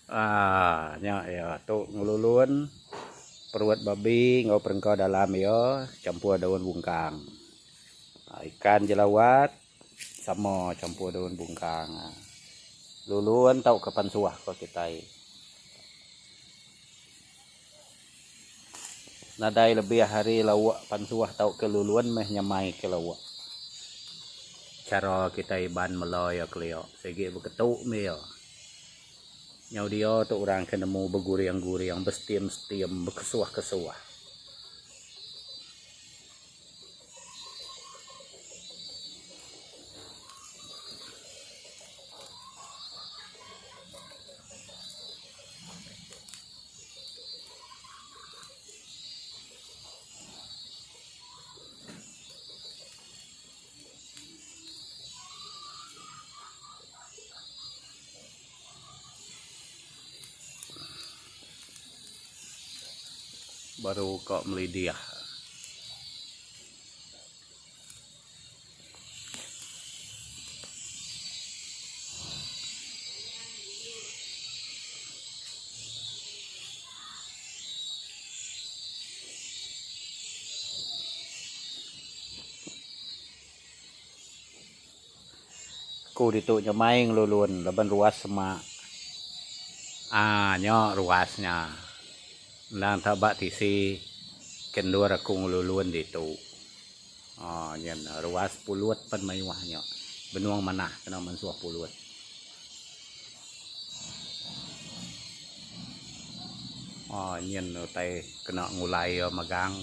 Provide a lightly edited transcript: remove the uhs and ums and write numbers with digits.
Aaa nya iya tu ngelulun perut babi enggau perengka dalam iya champur daun bungkang. Ikan jelawat sama champur daun bungkang. Lulun tauka pansuh ko kitai. Nadai lebih ari lauk pansuh tauka lulun meh nyamai ke lauk. Chara kitai Iban mela iya kelia sigi beketu meh iya. Nyau dia tu orang ke nemu beguring-guring, bestim-stim, bekesuh-kesuh. Baru ka melidih. Ku ditu nyamai ngelulun laban ruas semak. Aa nya ruas nya. Endang tak ba tisi ke endur aku ngelulun ditu. Aa nyen ruas pulut pan mayuh nya. Benung manah kena mensuh pulut. Aa nyen utai kena ngulai iya magang.